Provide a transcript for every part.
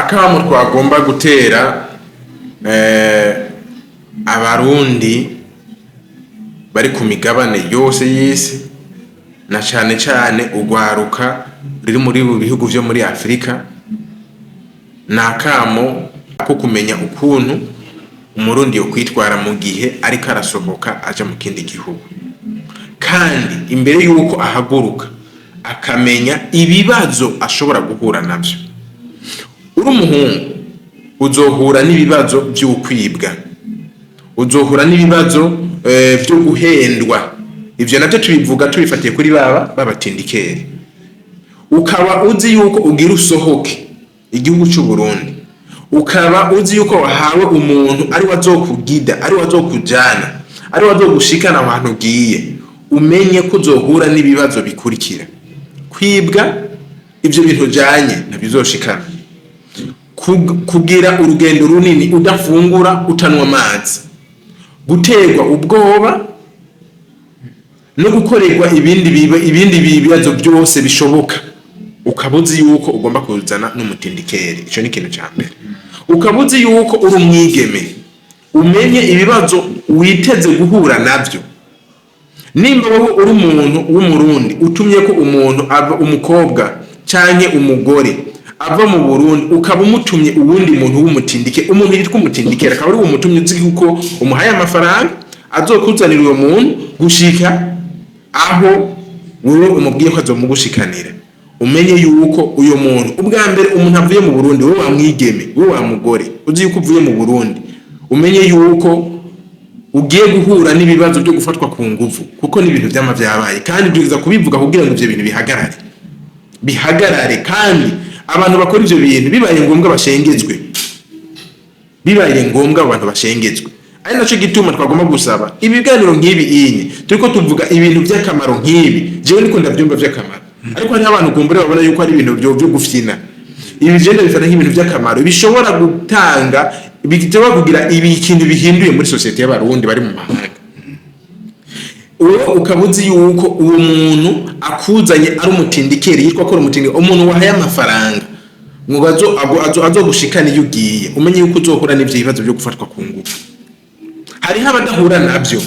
Akamo twagomba gutera Abarundi bari ku migabane yose y'isi, na cane cane urwaruka ruri muri bihugu vyo muri Afurika, ni akamo ko kumenya ukuntu Umurundi yokwitwara mu gihe ariko arasohoka aja mu kindi gihugu, kandi imbere yuko ahaguruka akamenya ibibazo ashobora guhura navyo. Uri umuhungu, uzohura n'ibibazo vy'ukwibwa, uzohura n'ibibazo vyo guhendwa. Ivyo navyo tubivuga tubifatiye kuri baba babatindikeri. Ukaba uzi yuko ugira usohoke igihugu c'u Burundi, ukaba uzi yuko wahawe umuntu ari wazokugida, ari wazokujana, ari wazogushikana aho hantu ugiye, umenye ko uzohura n'ibibazo bikurikira: kwibwa ivyo bintu ujanye ntabizoshikana, kugira urugendo runini udafungura, utanwa amazi, guterwa ubwoba no gukorerwa ibindi bibazo byose bishoboka. Ukaba uzi yuko ugomba kuzana n'umutindikeri, ico ni ikintu ca mbere. Ukaba uzi yuko uri umwigeme, umenye ibibazo witeze guhura navyo. Nimba wowe uri umuntu w'Umurundi utumye ko umuntu ava, umukobwa canke umugore ava mu Burundi, ukaba umutumye uwundi muntu w'umutindike, umuntu yitwa umutindikeri, akaba ari umutumye, uzi yuko umuhaye amafaranga azokuzanira uwo muntu gushika aho wewe umubwiye ko azomugushikanira, umenye yuko uyo muntu, ubwa mbere, umuntu avuye mu Burundi, wowe wa mwigeme, wowe wa mugore uzi yuko uvuye mu Burundi, umenye yuko ugiye guhura n'ibibazo byo gufatwa ku nguvu, kuko ni ibintu vyama vyabaye, kandi tugeza kubivuga kugira ngo ivyo bintu bihagarare, bihagarare, kandi abantu bakora ivyo bintu bibaye ngombwa bashengezwe, bibaye ngombwa abantu bashengezwe. Ari naco gituma twagomba gusaba ibiganiro nk'ibi inye turiko tuvuga ibintu vy'akamaro nk'ibi. Jewe niko ndavyumva vy'akamaro, ariko hariho abantu kumbure babona yuko ari ibintu vyo gufyina. Ibi je ndabifata nk'ibintu vy'akamaro bishobora gutanga, bishobora kugira ibi ikintu bihinduye muri sosiyete y'Abarundi bari mu mahanga. Wowe ukaba uzi yuko uwo muntu akuzanye ari umutindikeri, yitwa ko ari umutindikeri, umuntu wahaye amafaranga ngo azogushikana iyo ugiye, umenye yuko uzohura n'ivyo bibazo byo gufatwa ku ngufu. Hariho abadahura navyo,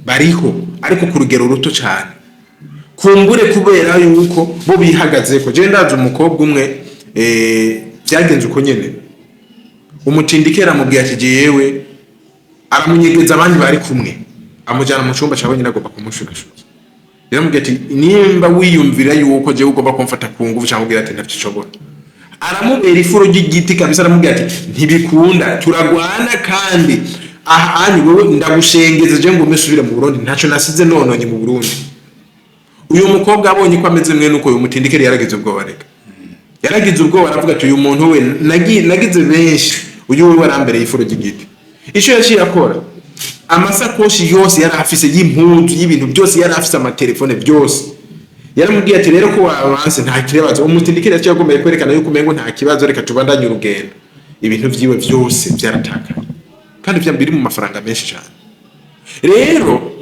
bariho, ariko ku rugero ruto cyane, kumbure kubera yuko bo bihagazeko. Je ndazi umukobwa umwe, vyagenze uko nyene. Umutindikeri amubwiye ati jewe, aramunyegeza abandi bari kumwe, amujyana mu cyumba cya wenyine, agomba kumushurashuza. Yaramubwiye ati: "Nimba wiyumvira yuko jewe ugomba kumfata ku ngufu", cyangwa ubwira ati: "Ntavyo ushobora." Aramubera ifuro ry'igiti kabisa, aramubwira ati: "Ntibikunda, turagwana, kandi aha ani wewe ndagushengeza, je ngo usubire mu Burundi, ntaco nasize nononye mu Burundi." Uyu mukobwa abonye ko ameze mwene uko, uyu mutindikeri, yaragize ubwoba. Reka, yaragize ubwoba, aravuga ati: "Uyu muntu we nagize benshi, uyu we warambereye ifuro ry'igiti." Ico yaciye akora, amasakoshi yose yari afise y'impuzu, y'ibintu byose yari afise, amatelefone, byose, yaramubwiye ati: "Rero ko wabanse, nta kibazo." Umutindikeri yaciye agomba kwerekana yuko umengo nta kibazo, reka tubandanye urugendo. Ibintu vyiwe vyose vyaratakaye, kandi vya biri mu mafaranga menshi cyane. Rero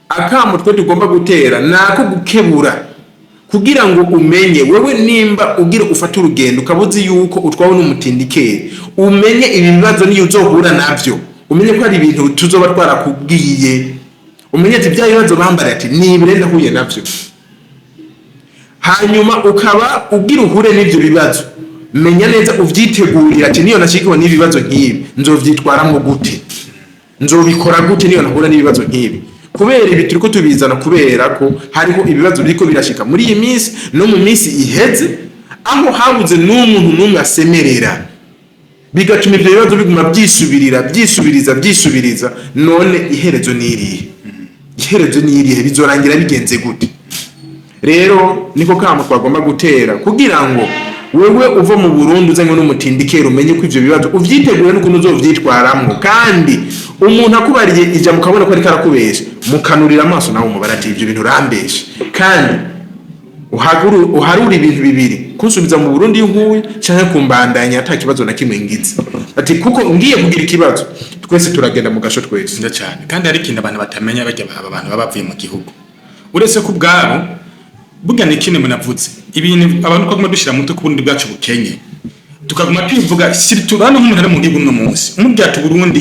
akamo twe tugomba gutera ni ako gukebura, kugira ngo umenye wewe nimba ugira ufate urugendo, ukaba uzi yuko utwawe n'umutindikeri, umenye ibi bibazo niyo uzohura navyo, umenye ko hari ibintu tuzoba twarakubwiye, umenye ati bya bibazo bambara, ati ni ibi rero ndahuye navyo. Hanyuma ukaba ugira uhure n'ivyo bibazo, menya neza uvyitegurira ati: "Niyo nashikiwe n'ibibazo nk'ibi, nzovyitwaramwo gute? Nzobikora gute niyo nahura n'ibibazo nk'ibi?" Kubera ibi turiko tubizana kubera ko hariho ibibazo biriko birashika muri iyi minsi no mu minsi iheze, aho habuze n'umuntu n'umwe asemerera, bigatuma ivyo bibazo biguma byisubirira, byisubiriza, byisubiriza. None iherezo ni irihe? Iherezo ni irihe? Bizorangira bigenze gute? Rero niko kamo twagomba gutera, kugira ngo wewe uva mu Burundi uzanywe n'umutindikeri, umenye ko ivyo bibazo uvyitegure n'ukuntu uzovyitwaramwo. Kandi umuntu akubariye ijambo ukabona ko ariko arakubesha, mukanurira amaso, nawe umubara ati: "Ivyo bintu urambesha." Kandi uharura ibintu bibiri: kunsubiza mu Burundi iyo nkuye, canke kumbandanya ata kibazo na kimwe ngize, ati kuko ngiye kugira ikibazo, twese turagenda mu gasho twese. Nziza cyane. Kandi hari ikintu abantu batamenya, bajya aba bantu baba bavuye mu gihugu, uretse ko ubwabo burya ni ikindi munavuze, ibintu abantu twaguma dushyira mu mutwe ko Uburundi bwacu bukenye. Tukaguma twivuga surtout hano, nk'umuntu ari mu gihugu uno munsi, umubwira ati Burundi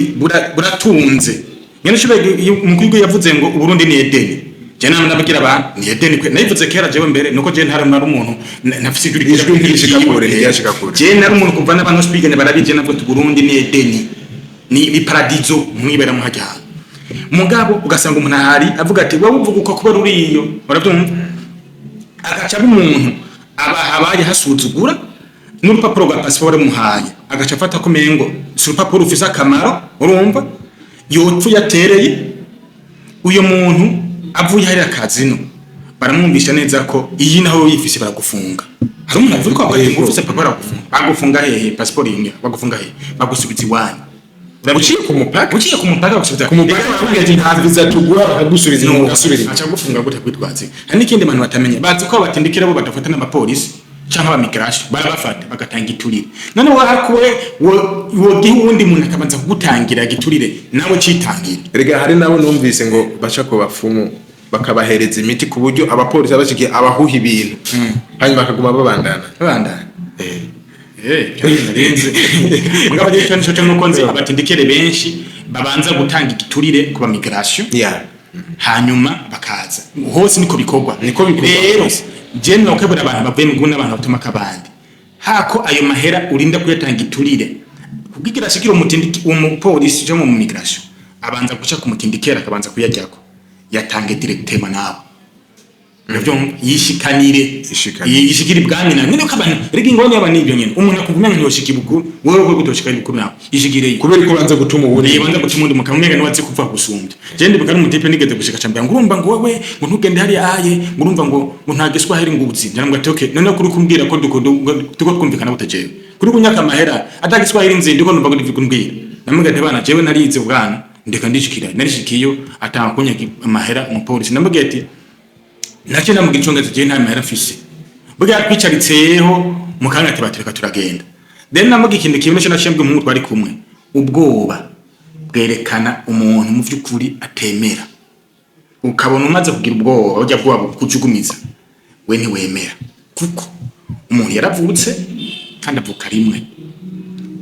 buratunze. Nyene shobora umukuru w'igihugu yavuze ngo Uburundi ni Edeni. Je nama nabwira abantu ni Edeni kwe, nayivuze kera jewe mbere, nuko je ntari nari umuntu ntafise ijwi. Ijwi ntirishika kure, ntiryashika kure. Je nari umuntu kuva n'abantu twiganye barabizi, navuga ati Burundi ni Edeni, ni paradizo mwibera muhajya hantu. Mugabo ugasanga umuntu ahari avuga ati wowe uvuga uko kubera uriyo, urabyumva, agaca aba umuntu aba abaye hasuzugura n'urupapuro rwa pasiporo muhaye, agaca afata ko mengo si urupapuro rufise akamaro. Urumva yopfu yatereye uyo muntu avuye hariya kazino, baramwumvisha neza ko iyi naho yifise baragufunga. Hari umuntu avuga ko avuga ati ufise papuro baragufunga. Bagufunga hehe? Pasiporo yinga bagufunga hehe? Bagusubiza iwanyu. Uciye ku mupaka. Uciye ku mupaka bagusubiza. Ku mupaka barakubwira ati nta visa tuguha, bakagusubiza inyuma, ugasubira inyuma. Aca gufunga gute kwitwaza? Hari n'ikindi abantu batamenya, bazi ko batindikira bo badafata n'abapolisi canke aba migration, barabafata bagatanga iturire. None wowe hakuwe wogiha uwundi muntu akabanza kugutangira giturire, nawe citangira? Erega hari nabo numvise ngo baca ku bapfumu bakabahereza imiti ku buryo abapolisi bashikiye abahuha ibintu, hanyuma bakaguma babandana. Babandana. Narinzi mugabo rero icyo nico nuko nzi abatindikere benshi babanza gutanga igiturire ku ba migration, hanyuma bakaza hose. Niko bikorwa. Niko bikorwa. Rero je nokebura abantu bavuye mu gihugu n'abantu batuma akabandi hako ayo mahera urinda kuyatanga iturire kugira ashikire umutindiki, umupolisi cyo mu migration abanza guca ku mutindikera, akabanza kuyajyako, yatange directement nawe. Uravyumva, yishikanire. Yishikanire. Yishikire ibwami nawe nyene ko abantu rega ingorane y'abantu nibyo nyene. Umuntu akumva umenga ntiyoshika ibukuru, wewe wowe gutoshika ibukuru nawe yishikireyo. Kubera ko ubanza gutuma uwundi. Nibanza guca umundi mukamwenga niwe azi kuvuga gusumbya. Je ndibuka ari umutipe nigeze gushika cambira ngo urumva ngo wewe ngo ntugende hariya aye, ngo urumva ngo nta giswahili ngo uzi. Njye ati okay, none kuri kumbwira ko duko twumvikana gute? Jewe kuri kunyaka amahera ata giswahili nzi, ndiko numva ngo ndivuga kumbwira. Namubwira ati bana, jewe narize ubwana, ndeka ndishikira narishikiyo atanga kunyaka amahera umupolisi. Namubwira ati nacyo namubwira icongereza, jewe nta mahera mfise. Burya twicaritseho mu kanya ati batureka turagenda. Then namubwira ikintu kimwe cyo naciye mbwira umuhungu twari kumwe: ubwoba bwerekana umuntu mu by'ukuri atemera. Ukabona umaze kugira ubwoba, burya bwoba bukujugumiza, we ntiwemera, kuko umuntu yaravutse kandi avuka rimwe.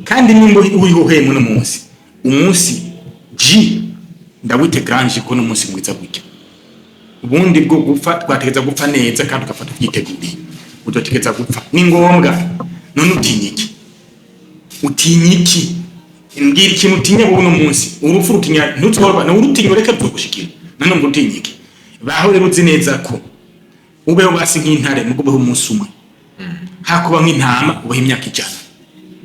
Kandi nimba uriho uhemwe no munsi umunsi G ndawite granje ko n'umunsi mwiza burya ubundi bwo gupfa twategeza gupfa neza kandi ugafata ubyiteguriye. Uzotegeza gupfa ni ngombwa. None utinya iki? Utinya iki? Mbwira ikintu utinya wowe uno munsi. Urupfu rutinya ntutworwa na urutinya, ureke ruzogushikira. None ngo utinya iki? Baho rero uzi neza ko ubeho basi nk'intare, mugo ubeho umunsi umwe, hakuba nk'intama ubeho imyaka 100.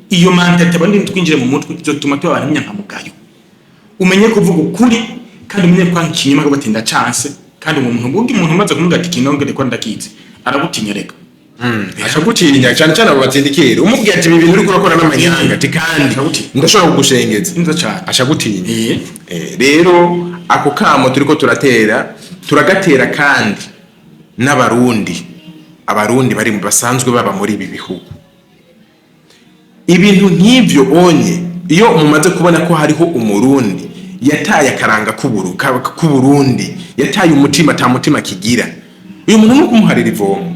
Iyo mentalité abandi twinjire mu mutwe izotuma tuba abantu b'inyankamugayo. Umenye kuvuga ukuri kandi umenye kwanga ikinyoma, ko batinda chance. Kandi uwo muntu burya umuntu umaze kumubwira ati kinongere ko ndakizi, aragutinya reka. Ashagutinya cyane cyane abo batindikira. Umubwiye ati ibi bintu uriko urakora n'amanyanga, ati kandi Ashagutinya. ndashobora kugushengeza. Neza cyane. Ashagutinya. Rero ako kamo turiko turatera, turagatera kandi n'abarundi, abarundi bari basanzwe baba muri ibi bihugu. Ibintu nk'ivyo onye iyo mumaze kubona ko hariho umurundi yataye akaranga k'uburundi, yataye umutima, ata mutima kigira, uyu muntu ni ukumuharira ivomo.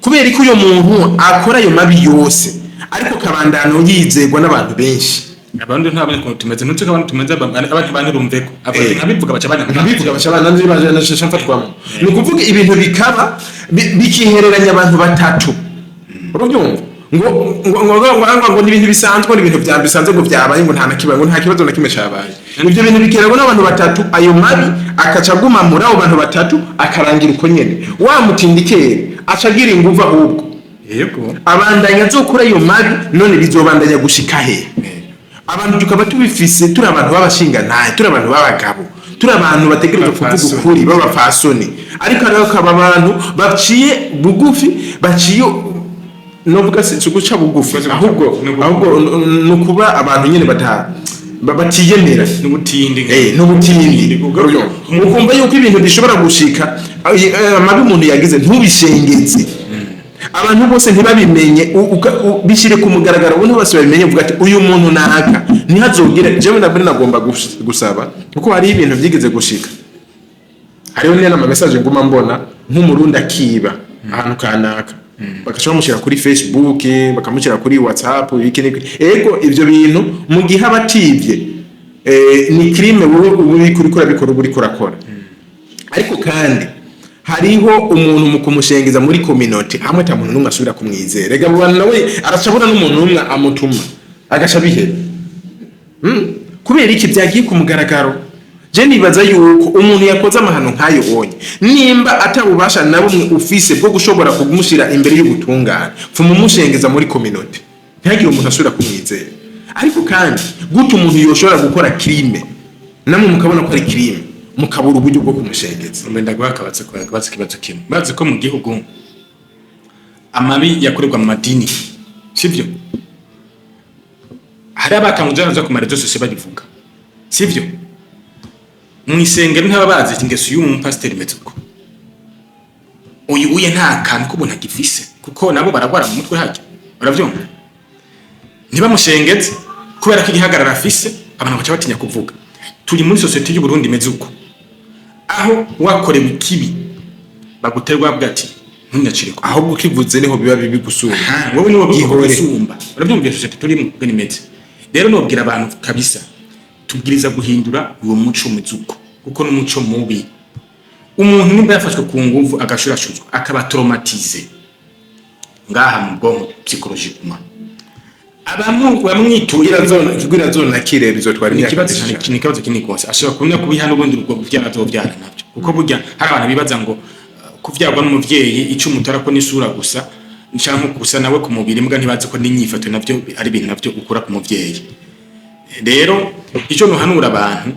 Kubera ko uyo muntu akora ayo mabi yose ariko kabandano yizegwa n'abantu benshi. Abandi ntabwo ukuntu tumeze, ntuzi ko abantu tumeze, abantu banirumveko nkabivuga baca banya. Nkabivuga baca bana baje mfatwamo. Ni ukuvuga ibintu bikaba bikihereranya abantu batatu, urabyumva, ngo ni ibintu bisanzwe, ni ibintu bya bisanzwe, ngo byabaye, ngo nta na kimwe, ngo nta kibazo na kimwe cyabaye. Ibyo bintu bikererwa n'abantu batatu, ayo mabi akaca aguma muri abo bantu batatu, akarangira uko nyene. Wa mutindikere aca agira inguvu ahubwo abandanya azokora ayo mabi. None bizobandanya gushika he? Abantu tukaba tubifise, turi abantu b'abashingantahe, turi abantu b'abagabo, turi abantu bategerezwa kuvuga B'abapfasoni. ukuri, b'abapfasoni, ariko hariho akaba abantu baciye bugufi, baciye novuga si guca bugufi, ahubwo ahubwo ni ukuba abantu nyine batiyemera. N'ubutindi. N'ubutindi. Ukumva yuko ibintu bishobora gushika, amabi umuntu yagize ntubishengeze, abantu bose ntibabimenye, bishyire ku mugaragaro, ubundi bose babimenye, uvuga ati uyu muntu naka ntihazogere. Jewe nabwo nagomba gusaba, kuko hariho ibintu byigeze gushika, hariho n'ama message nguma mbona nk'umurundi akiba ahantu kanaka. Bagaca bamushyira kuri Facebook, bakamushyira kuri WhatsApp, iki n'iki. Ego, ivyo bintu mu gihe aba ativye, ni crime. Wowe uba uriko urabikora, uba uriko urakora. Ariko kandi hariho umuntu mu kumushengeza muri communauté, hamwe ata muntu n'umwe asubira kumwizera. Rega abo bantu nawe aracabona n'umuntu n'umwe amutuma, agaca biheba. Kubera iki byagiye ku mugaragaro? Je nibaza yuko umuntu yakoze amahano nk'ayo onye, nimba atabubasha na bumwe ufise bwo gushobora kumushira imbere y'ubutungane, pfuma umushengeza muri communauté, ntihagire umuntu asubira kumwizera. Ariko kandi gute umuntu yoshobora gukora crime, namwe mukabona ko ari crime, mukabura uburyo bwo kumushengeza? Mbe ndaguha akabazo, akabazo, ikibazo kimwe. Bazi ko mu gihugu amabi yakorerwa mu madini, sivyo? Hari abatanguje baza ku ma réseaux sociaux babivuga, sivyo? Mu isengero ntaba bazi ati ingeso y'uyu mupasiteri imeze uko, uyu uye nta kantu k'ubuntu agifise, kuko nabo baragwara mu mutwe harya, uravyumva? Ntibamushengeze kubera ko igihagararo afise, abantu baca batinya kuvuga. Turi muri société y'u Burundi imeze uko, aho wakorewe ikibi baguterwa, bavuga ati ntunyacire ko. Ahubwo ukivuze niho biba bibi gusumba. Wowe niwo Ihore. gusumba, urabyumva? Iyo société turimo ubwo nimeze. Rero nobwira abantu kabisa, tubwiriza guhindura uwo muco umeze uko, kuko n'umuco mubi. Umuntu nimba yafashwe ku nguvu, agashurashuzwa, akaba traumatisé ngaha mu bwonko, psychologiquement, abamu bamwituye Kugira zonakire bizotwara ni imyaka ikibazo myinshi cyane cane. Ni ikibazo kinini rwose. Ashobora kumenya kubiha n'ubundi ubwo kuvyara azovyara nabyo, kuko burya hari abantu bibaza ngo kuvyarwa n'umuvyeyi ico umutora ko n'isura gusa canke gusa nawe ku mubiri, mbwa ntibazi ko n'inyifato navyo ari ibintu navyo ukura ku muvyeyi. Rero icyo nuhanura abantu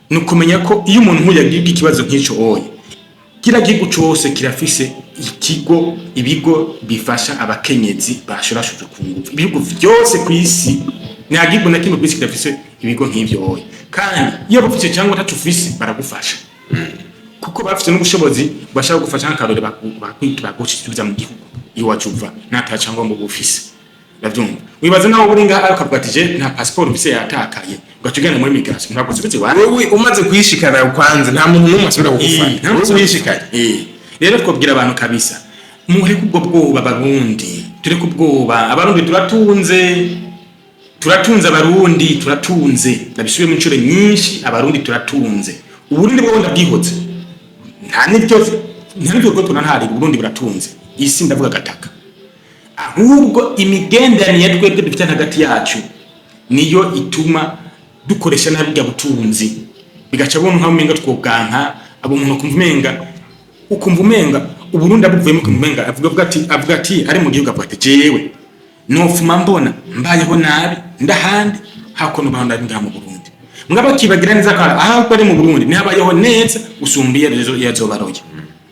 ni ukumenya ko iyo umuntu nk'uyu yagiye ikibazo nk'ico oye, kila gihugu cose kirafise ikigo, ibigo bifasha abakenyezi bashurashujwe ku nguvu. Ibihugu vyose ku isi, nta gihugu na kimwe ku isi kidafise ibigo nk'ivyo oye. Kandi iyo bufise cyangwa ataco ufise, baragufasha, kuko bafite n'ubushobozi bashaka gufasha. Nk'akarore, bakwita bagusubiza mu gihugu iwacu uva nta cyangombwa uba ufise, uravyumva? Wibaza nawe uri ngaha, ukavuga ati je nta passport mfise, yatakaye, ugaca ugenda muri migration, ntabwo usubiza iwacu. Wewe umaze kuyishikana kwanza, nta muntu n'umwe asubira kugufata. Wewe uyishikanye. Rero twabwira abantu kabisa, mureke ubwo bwoba. Abarundi, tureke ubwoba. Abarundi turatunze, turatunze. Abarundi turatunze, ndabisubiyemo inshuro nyinshi, abarundi turatunze. Uburundi bwo ndabwihotse, nta nibyo bwo turanharira. Uburundi buratunze isi, ndavuga gataka. Ahubwo imigenderanire twebwe dufitanye hagati yacu niyo ituma dukoresha nabi bwa butunzi, bigaca bona nkaho umenga twobwanka abo. Umuntu akumva umenga, ukumva umenga Uburundi abuvuyemo, ukumva umenga avuga ati ari mu gihugu, avuga ati jewe nofuma mbona mbayeho nabi ndahandi hakuno, baho ndabi ngaha mu Burundi. Mugabo akibagira neza ko aho ari mu Burundi niho abayeho neza gusumba iyo yazobaroye,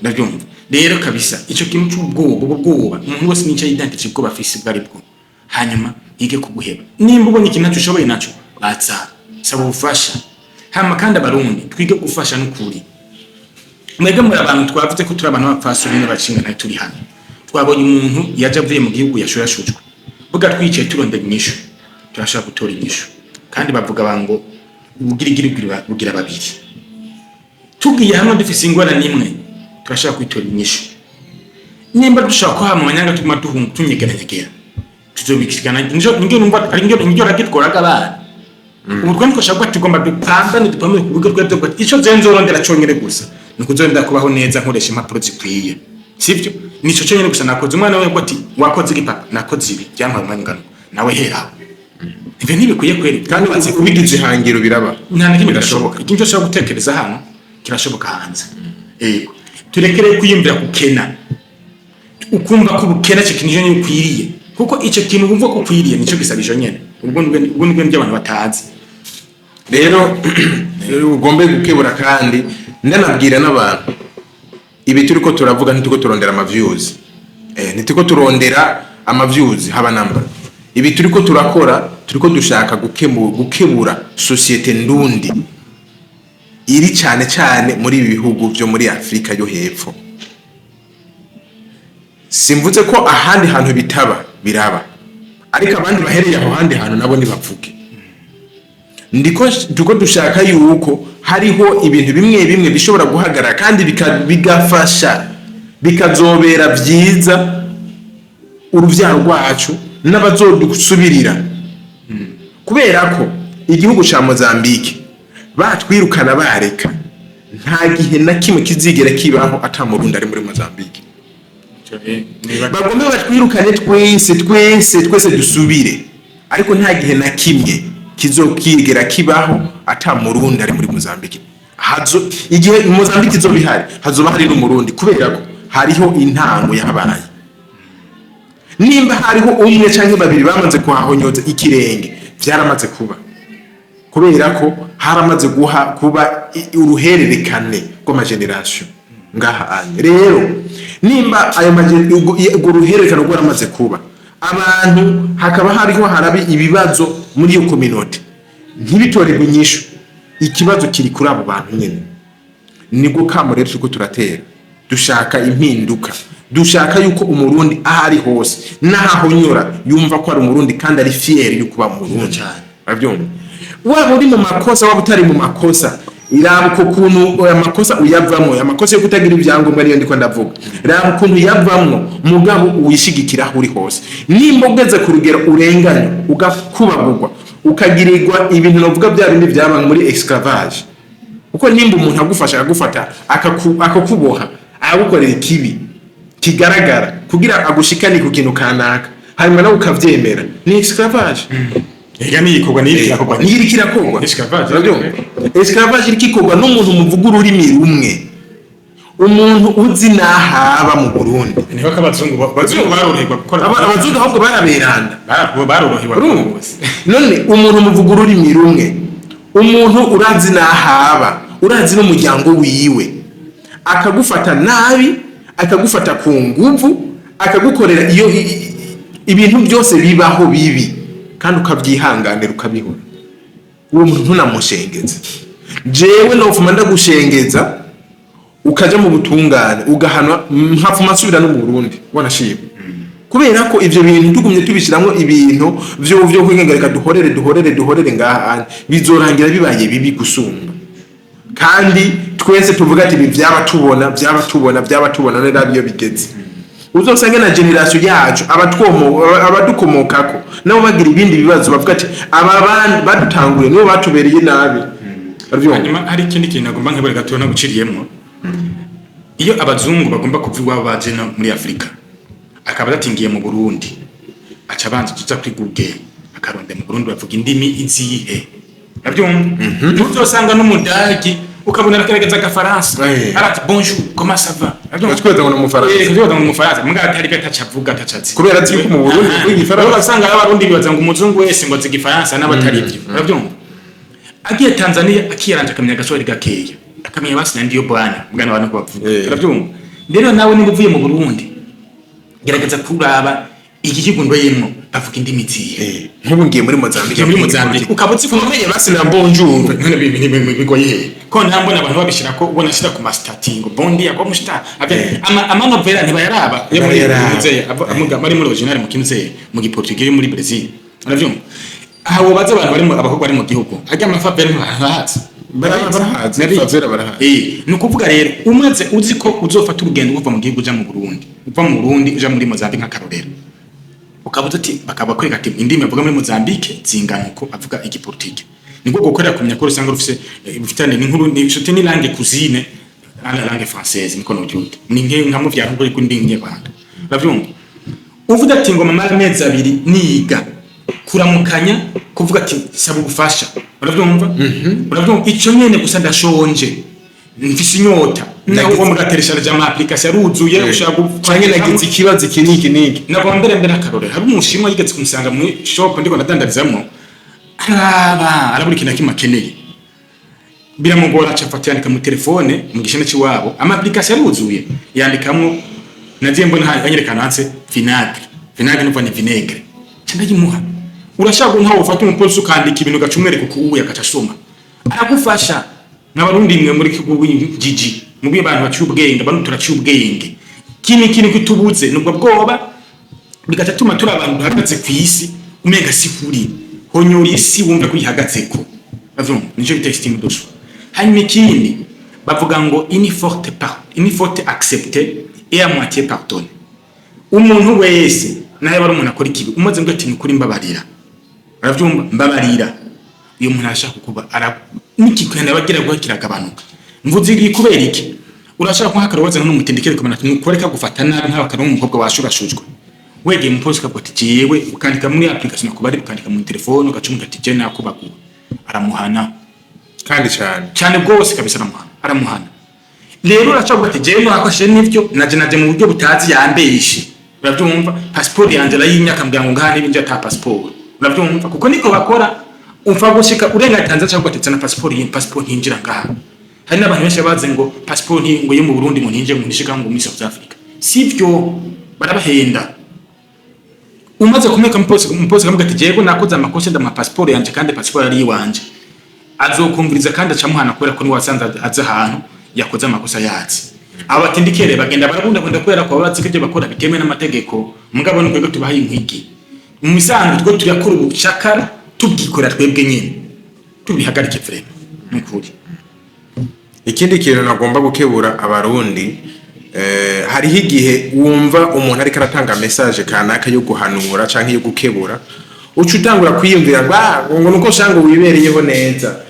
ndabyumva? Rero kabisa ico kintu c'ubwoba, ubwo bwoba, umuntu wese nico identity, ubwoba afise bwo ari bwo, hanyuma yige kuguheba. Nimba ubonye ikintu naco ushoboye naco, batsa, saba ubufasha. Hama kandi abarundi twige gufasha n'ukuri. Mwebwe muri abantu twavuze ko turi abantu b'abapfasoni n'abashinga, turi hano twabonye umuntu yaje avuye mu gihugu yashurashujwe, buga twicaye turondera inyishu, turashobora gutora inyishu. Kandi bavuga bango ubugirigiri bugira babiri. Tugiye hamwe dufise ingorane imwe, turashobora kwitora inyishu. Nimba dushobora kuhama amanyanga, tuguma duhunga, tunyegeranyegera, tuzobikigana. Njo numva ari njo ragitworaga abana. Ubu twe ntitwashaka, tugomba dupambane, dupambane ku buryo twebwe ico je nzorondera conyene gusa ni ukuzorondera kubaho neza, nkoresha impapuro zikwiye, sivyo? Nico conyene gusa nakoze. Umwana we ati wakoze iki papa? Nakoze ibi, byantwaye umwanya ungana uku. Nawe heraho, ivyo ntibikwiye kweri. Kandi ubigize ihangiro biraba. Nta na kimwe birashoboka. Ikintu cyose ushobora gutekereza hano kirashoboka hanze. Yego, turekere kwiyumvira kukena, ukumva ko ubukene icyo kintu nyine ukwiriye, kuko icyo kintu wumva ko ukwiriye nicyo gisabisho nyene. Ubwo nibwo abantu batazi. Rero ugombe gukebura, kandi ndanabwira n'abantu, ibi turiko turavuga ntituko turondera ama views, ntituko turondera ama views haba namba. Ibi turiko turakora, turiko dushaka gukebura société ndundi iri cyane cyane muri ibi bihugu byo muri Afrika yo hepfo. Simvuze ko ahandi hantu bitaba, biraba, ariko abandi bahereye aho handi hantu nabo ntibavuge. Ndiko tuko dushaka yuko hariho ibintu bimwe bimwe bishobora guhagarara kandi bigafasha, bikazobera byiza. Uruvyaro rwacu n'abazodusubirira, kubera ko igihugu ca Mozambique batwirukana bareka, nta gihe na kimwe kizigera kibaho ata Murundi ari muri Mozambique. Bagombe batwirukane twese, twese, twese dusubire, ariko nta gihe na kimwe kizokigera kibaho ata Murundi ari muri Mozambique. Hazo igihe Mozambique izoba ihari, hazoba hari n'Umurundi, kubera ko hariho intango yabaye. Nimba hariho umwe canke babiri bamaze kuhahonyoza ikirenge, vyaramaze kuba, kubera ko haramaze guha kuba uruhererekane rw'ama générations ngaha anye. Rero nimba ayo urwo ruhererekane rwaramaze kuba, abantu hakaba hariho harabi ibibazo muri iyo communauté ntibitorerwe inyishu, ikibazo kiri kuri abo bantu nyene. Nibwo kamo rero turiko turatera, dushaka impinduka, dushaka yuko Umurundi aho ari hose n'ahahonyora yumva ko ari Umurundi kandi ari fier yo kuba Umurundi. Urabyumva? Waba uri mu makosa, waba utari mu makosa, iraba uko kuntu aya makosa uyavamwo, aya makosa yo kutagira ibyangombwa niyo ndiko ndavuga. Raba ukuntu uyavamwo, mugabo wishigikira aho uri hose. Nimba ugeze ku rugero urenganywa, ugakubagurwa, ukagirirwa ibintu novuga bya bindi byaba muri esclavage, kuko nimba umuntu agufasha, akagufata, akakuboha, akagukorera ikibi kigaragara kugira agushikane ku kintu kanaka, hanyuma nawe ukavyemera, ni esclavage. Ega niyikorwa, niyo kirakorwa. Niyo iriko irakorwa. Esclavage. Urabyumva? Esclavage iriko ikorwa n'umuntu muvuga ururimi rumwe, umuntu uzi n'ahaba mu Burundi. Niho ko abazungu baroroherwa gukora. Abazungu ahubwo baraberanda. Baroroherwa Urumva? rwose. None umuntu muvuga ururimi rumwe, umuntu urazi n'ahaba, urazi n'umuryango wiwe, akagufata nabi, akagufata ku nguvu, akagukorera iyo ibintu byose bibaho bibi, kandi ukabyihanganira, ukabihora, uwo muntu ntunamushengeze. Jewe nofuma ndagushengeza, ukaja mu butungane, ugahanwa, nkafuma nsubira no mu Burundi wanashima, kubera ko ivyo bintu tugumye tubishiramwo ibintu vyo kwigenga, duhorere, duhorere, duhorere ngaha anye, bizorangira bibaye bibi gusumba. Kandi twese tuvuga ati ibi vyaba tubona, vyaba tubona, vyaba tubona. None raba iyo bigeze, uzosange na génération yacu, abadukomokako nabo bagira ibindi bibazo, bavuga ati aba badutanguye nibo batubereye nabi. Uravyumva? Hanyuma hari ikindi kintu nagomba nkebure gato naguciriyemwo. Iyo abazungu bagomba kuva iwabo baje no muri Afurika, akaba adatingiye mu Burundi, aca abanza kuja kuri Google, akarondera mu Burundi bavuga indimi izihe. Urabyumva? Ntuzosanga n'Umudagi ukabona aragerageza agafaransa, arati: "Bonjour, comment ça va?" Urabyumva? Tweza ngo ni Umufaransa. Eh, kugira ngo ni Umufaransa, muga atari ko ataca avuga, ataca azi. Kubera azi yuko mu Burundi bavuga Igifaransa. Rero usanga Abarundi bibaza ngo umuzungu wese ngo azi Igifaransa, n'abatari ibyo. Urabyumva? Agiye Tanzania akiyaranja, akamenya agaswahili gakeya, akamenya basi na "ndiyo bwana", mugana abantu ko bavuga. Urabyumva? Rero nawe niba uvuye mu Burundi, gerageza kuraba igihugu ndoyemwo bavuga indimi zihe. Nk'ubu ngiye muri Mozambique. Muri Mozambique ukaba uzi ko umenye basi na bonjour. None bigoye he ko nta mbona abantu babishira ko ubona ashira ku ma statuts ngo "Bom dia, como está?" Ama amanovela ntibayaraba yo muri Barayaraba. Nzeye, amuga bari muri original mu kinzeye, mu giportugais yo muri Brazil. Uravyumva? Aha wobaza abantu bari mu abakobwa bari mu gihugu ajya ama favela, ntibahazi. Barahazi, Nabizi. Favela barahazi. Ni ukuvuga rero umaze uzi ko uzofata urugendo uva mu gihugu uja mu Burundi, uva mu Burundi uja muri Mozambique nk'akarorero, ukaba uzi ati bakaba bakwereka ati indimi bavuga muri Mozambique zingana uko, avuga igiportugais, nibwo gukorera kumenya ko usanga rufise bufitane n'inkuru, ni inshuti, ni langue cousine à la langue française, niko nobyuta, ni nka muvyara nkuko ariko ndi Ikinyarwanda. Uravyumva? Uvuga ati ngo mamara amezi 2 niga kuramukanya, kuvuga ati saba ubufasha. Uravyumva? Uravyumva? Ico nyene gusa, ndashonje, mfise inyota, naho uwo mugateresha ama application aruzuye, ushaka Canke nagize ikibazo iki n'iki n'iki. Nagomba mbere akarorero, hari Umushinwa yigeze kumusanga muri shop ndiko ndadandarizamwo, araba arabura ikintu na kimwe akeneye, biramugora, aca afata yandika mu telefone mu gishene c'iwabo, ama application aruzuye, yandikamwo. Nagiye mbona anyerekana hanze vinagre, vinagre nuva ni vinaigre, ca ndayimuha. Urashaka nkaho ufata umupolisi ukandika ibintu, ugaca umwereka uko uwuye, agaca asoma, aragufasha. N'Abarundi mwe muri jiji mubwiye abantu baciye ubwenge, abantu turaciye ubwenge. Kini kintu kitubuze nubwo bwoba, bigaca tuma turi abantu duhagaze ku isi umenga si kuri honyora isi, wumve ko uyihagazeko. Uravyumva? Nico bita estime de soi. Hanyuma ikindi bavuga ngo une faute par une faute acceptée est à moitié pardonnée. Umuntu wese Nayo aba ari umuntu akora ikibi, umaze ngo ati: "Nukuri mbabarira." Uravyumva? Mbabarira. Uyo muntu arashaka kuba ara n'ikigenda bagira guha kiragabanuka. Mvuze ibi kubera iki? Urashaka kuha akarobaza n'umutindikere kumena ati nukoreka gufata nabi nk'abakaro umukobwa washurashujwe, wegeye umupolisi ukavuga ati jewe, ukandika muri application akubari, ukandika mu telefone, ugacunga ati je nakubaguwe, aramuhana. Kandi cyane. Cyane rwose kabisa, aramuhana, aramuhana. Rero uracavuga ati jewe mwakoshe nivyo, naje mu buryo butazi, yambeshe, uravyumva, passport yanje arayinyaka, ambwira ngo ngaha n'ibinje ata passport, uravyumva, kuko niko bakora. Umva, gushika urenga Tanzania cyangwa gatetse na passport, iyi passport ntinjira ngaha. Hari n'abantu benshi bazi ngo passport ngo yo mu Burundi ngo ntinjire, ngo nishika ngo muri South Africa. Sivyo, barabahenda. Umaze kumeka umupolisi akamubwira ati jewe nakoze amakosa, ndamuha passport yanje kandi passport ari iwanje, azokumviriza kandi acamuhana kubera ko niwe wasanze azi ahantu yakoze amakosa yazi. Abatindikere bagenda barabundabunda kubera ko baba bazi ko ibyo bakora bitemewe n'amategeko. Mugabo ni twebwe tubahaye inkwigi mu misango, twe turakora ubucakara tubwikorera twebwe nyene, tubihagarike vraiment, nukuri. Ikindi kintu nagomba gukebura Abarundi, hariho igihe wumva umuntu ariko aratanga message kanaka yo guhanura canke yo gukebura, uca utangura kwiyumvira ngo: "Ah, ngo nuko shanga wibereyeho neza,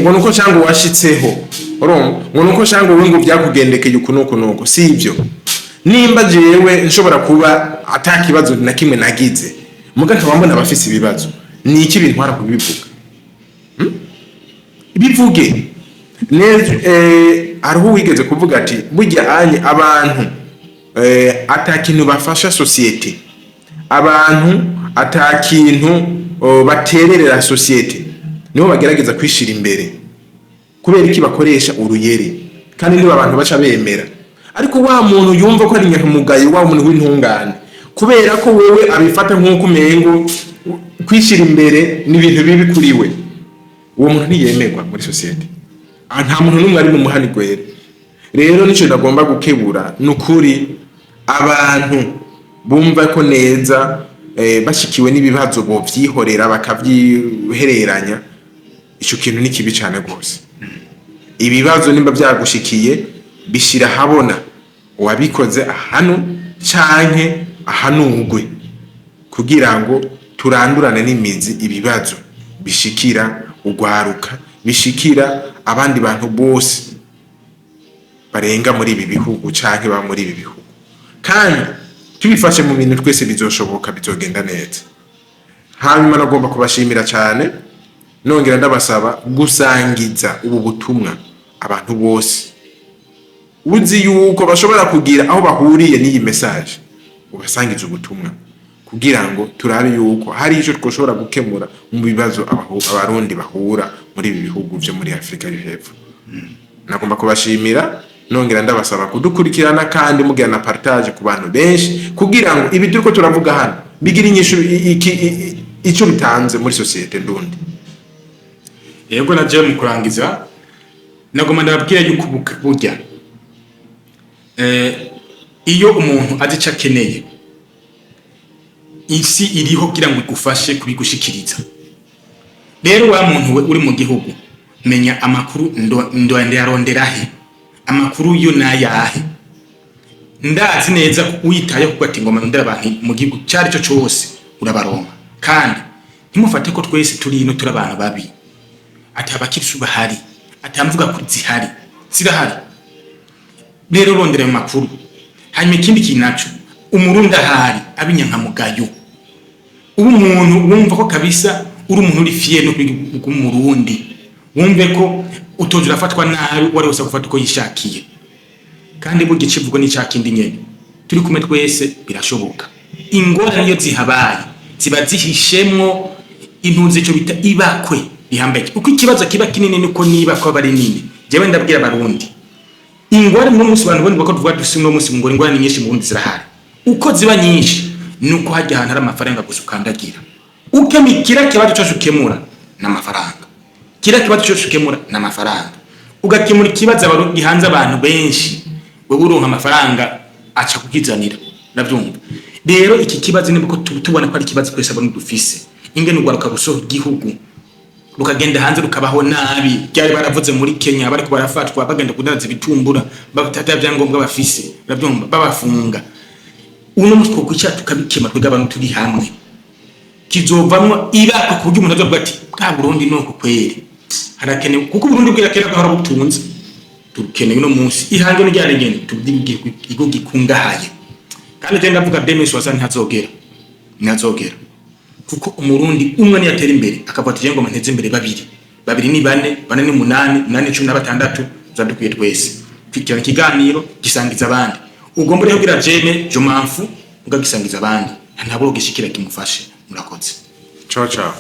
ngo nuko shanga washitseho, urumva, ngo nuko shanga wowe ngo byakugendekeye uku nuku nuku." Si ibyo. Nimba jewe nshobora kuba ata kibazo na kimwe nagize, muga nkaba mbona abafise ibibazo, ni iki bintwara kubivuga? Bivuge neza. Hariho uwigeze kuvuga ati burya anye abantu ata kintu bafasha société, abantu ata kintu batererera société, nibo bagerageza kwishira imbere. Kubera iki? Bakoresha uruyeri kandi niba abantu baca bemera. Ariko wa muntu yumva ko ari nyamugayo, wa muntu w'intungane, kubera ko wewe abifata nk'uko umengo kwishira imbere ni ibintu bibi kuri we, uwo muntu ntiyemerwa muri société. Ah, nta muntu n'umwe ari mu muhani gwera. Rero nico ndagomba gukebura, ni ukuri, abantu bumva ko neza bashikiwe n'ibibazo bovyihorera bakavyihereranya, ico kintu ni kibi cane rwose. Ibibazo nimba vyagushikiye, bishira ahabona, uwabikoze ahanu canke ahanugwe, kugira ngo turandurane n'imizi ibibazo bishikira ugwaruka, bishikira abandi bantu bose barenga muri ibi bihugu canke ba muri ibi bihugu. Kandi tubifashe mu bintu twese, bizoshoboka, bizogenda neza. Hanyuma nagomba kubashimira cyane, nongera ndabasaba gusangiza ubu butumwa abantu bose uzi yuko bashobora kugira aho bahuriye n'iyi message, ubasangiza ubutumwa kugira ngo turabe yuko hari ico twoshobora gukemura mu bibazo Abarundi bahura muri ibi bihugu vyo muri Afrika yo hepfo. Nagomba kubashimira, nongera ndabasaba kudukurikirana kandi mugira na partage ku bantu benshi, kugira ngo ibi turiko turavuga hano bigire inyishu ico bitanze muri société ndundi. Yego, na jewe mu kurangiza nagomba ndababwira yuko burya iyo umuntu azi icyo akeneye, isi iriho kugira ngo igufashe kubigushikiriza. Rero wa muntu we uri mu gihugu, menya amakuru ndayarondera he, amakuru yo nayahe. Ndazi neza ko uyitayeho kuko ati ngoma ndondera abantu mu gihugu cyari cyo cyose, urabaronka. Kandi ntimufate ko twese turi ino turi abantu babi, ati abakirisu bahari, atamvuga ko zihari, zirahari. Rero rondera ayo makuru. Hanyuma ikindi kintu naco, Umurundi ahari ab'inyankamugayo, uba umuntu wumva ko kabisa uri umuntu uri fier no kuba Umurundi, wumve ko utoza urafatwa nabi, uwari wese agufata uko yishakiye. Kandi burya icivugo ni kindi nyene, turi kumwe twese birashoboka. Ingorane iyo zihabaye ziba zihishemwo intuzi, ico bita ibakwe rihambaye. Uko ikibazo kiba kinini niko niba ko aba ari nini. Jewe ndabwira Abarundi, ingorane uno munsi abantu bone ko tuvuga dusi uno munsi ngo ingorane nyinshi mu Burundi zirahari, uko ziba nyinshi nuko hajya ahantu hari amafaranga gusa ukandagira ukemikira kibazo cyose ukemura n'amafaranga, kira kibazo cyose ukemura n'amafaranga, ugakemura ikibazo gihanze abantu benshi, wewe uronka amafaranga aca kukizanira, ndavyumva. Rero iki kibazo nibwo tubona ko ari ikibazo twese abona dufise, ingene urwaruka rusohoka igihugu rukagenda hanze rukabaho nabi. Byari baravuze muri Kenya bariko barafatwa bagenda kudandaza ibitumbura batata byangombwa bafise, urabyumva, babafunga. Uno munsi twokwicara tukabikema, twebwe abantu turi hamwe, kizovamwo ibako ku buryo umuntu azovuga ati: "Bwa Burundi nuko kweri harakenewe," kuko Uburundi bwira kera bwahora butunze. Tukeneye uno munsi ihange ni ryari nyene tubwire igihugu gikungahaye. Kandi je ndavuga 2060 ntazogera, ntazogera, kuko Umurundi umwe niyatera imbere akavuga ati: "Ngoma nteze imbere babiri, babiri ni bane, bane ni umunani, umunani 16, tuzadukwiye twese." Kwikirana ikiganiro, gisangiza abandi. Ugomba rero kugira j'aime, je m'en fous, ugagisangiza abandi, ntabwo gishikira kimufashe. Murakoze. Ciao ciao.